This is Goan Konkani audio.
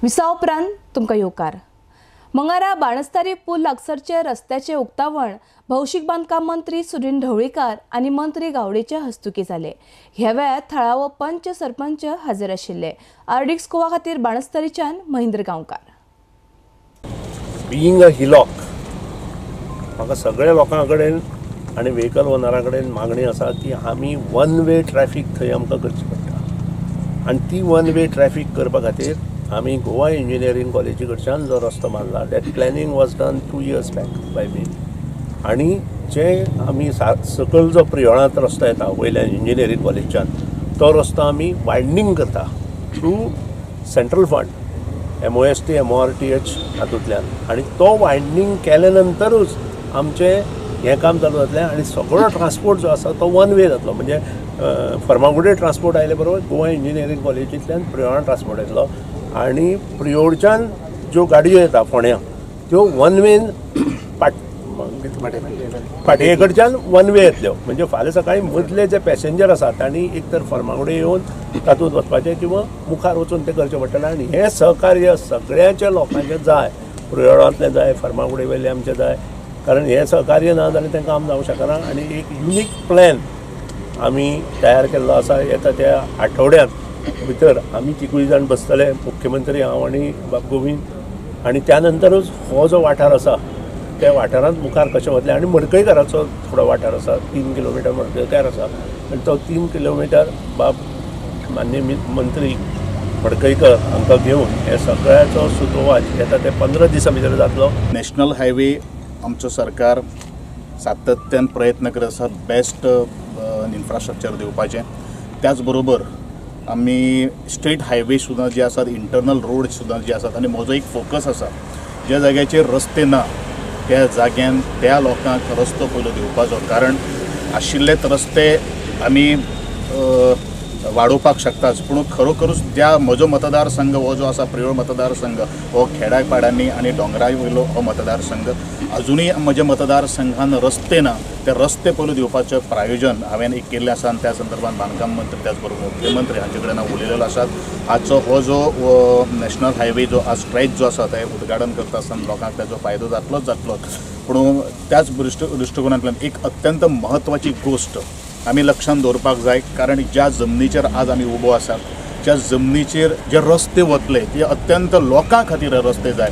विसा उपरांत तुमकां येवकार. मंगारा बाणस्तारी पूल लागसरचे रस्त्याचे उक्तावण भौशीक बांदकाम मंत्री सुदिन ढवळीकार आनी मंत्री गावडेचे हस्तुकी जाले. ह्या वेळार थळावो पंच सरपंच हजर आशिल्ले. आरडीएक्स गोवा खातीर बाणस्तारीच्यान महेंद्र गांवकार. बिईंग अ हिलॉक, म्हाका सगळ्या लोकां कडेन आनी व्हेकल ओनरा कडेन मागणी आसा की आमी वन वे ट्रॅफीक थंय आमकां करची पडटा आनी ती वन वे ट्रॅफीक करपा खातीर आमी गोवा इंजिनियरींग कॉलेजी कडच्यान जो रस्तो बांदला, that planning was done 2 years back by me. आनी जे आमी सकयल जो प्रियोळांत रस्तो येता वयल्यान इंजिनियरींग कॉलेजच्यान, तो रस्तो आमी वायडनींग करता through central fund, MOST, MORTH हातूंतल्यान. आनी तो वायडनींग केले नंतरूच आमचें हें काम चालू जातलें आनी सगळो ट्रान्सपोर्ट जो आसा तो वन वे जातलो. म्हणजे फर्मागुडे ट्रान्सपोर्ट आयले बरोबर गोवा इंजिनियरींग कॉलेजींतल्यान प्रियोळा ट्रान्सपोर्ट येतलो आनी प्रियोळच्यान ज्यो गाडयो येता फोंड्यां त्यो वन वेन पाटये कडच्यान वन वे येतल्यो. म्हणजे फाल्यां सकाळीं मदले जे पॅसेंजर आसा तांणी एक तर फर्मागुडे येवन तातूंत वचपाचें किंवा मुखार वचून तें करचें पडटलें. आनी हें सहकार्य सगळ्यांच्या लोकांचें जाय, प्रियोळांतलें जाय, फर्मागुडे वयलें आमचें जाय, कारण हें सहकार्य ना जाल्यार तें काम जावंक शकना. आनी एक युनीक प्लॅन आमी तयार केल्लो आसा. येता त्या आठवड्यांत भितर आमी तिगूय जाण बसतले, मुख्यमंत्री, हांव आनी बाब गोविंद, आनी त्या नंतरूच हो जो वाठार आसा त्या वाठारांत मुखार कशें वतलें. आनी मडकयकाराचो थोडो वाठार आसा, 3 किलोमिटर मडकयकार आसा आनी तो 3 किलोमिटर बाब माननीय मंत्री मडकयकर हांकां घेवन हे सगळ्याचो सुतोवाच येता ते 15 दिसां भितर जातलो. नॅशनल हायवे आमचो सरकार सातत्यान प्रयत्न करत आसा बेस्ट इन्फ्रास्ट्रक्चर दिवपाचें. त्याच बरोबर आमी स्टेट हायवे सुद्दां जे आसात, इंटरनल रोड सुद्दां जे आसात, आनी म्हजो एक फोकस आसा, ज्या जाग्याचेर रस्ते ना त्या जाग्यान त्या लोकांक रस्तो पयलो दिवपाचो, कारण आशिल्लेच रस्ते आमी वाडोवपाक शकताच, पूण खरोखरूच ज्या म्हजो मतदारसंघ हो जो आसा, प्रियोळ मतदारसंघ हो खेड्यापाड्यांनी आनी दोंगरा वयलो हो मतदारसंघ. अजुनूय म्हज्या मतदारसंघान रस्ते ना. ते रस्ते पयलो दिवपाचें प्रायोजन हांवें एक केल्लें आसा आनी त्या संदर्भात बांदकाम मंत्री, त्याच बरोबर मुख्यमंत्री हांचे कडेन हांव उलयलेलो आसात. आजचो हो जो नॅशनल हायवे जो आज स्ट्रेच जो आसा ते उद्घाटन करता आसतना लोकांक ताजो फायदो जातलोच जातलोच, पूण त्याच दृश्टिकोनांतल्यान एक अत्यंत म्हत्वाची गोश्ट आमी लक्षांत दवरपाक जाय, कारण ज्या जमनीचेर आज आमी उबो आसा, ज्या जमनीचेर जे रस्ते वतले ते अत्यंत लोकां खातीर रस्ते जाय.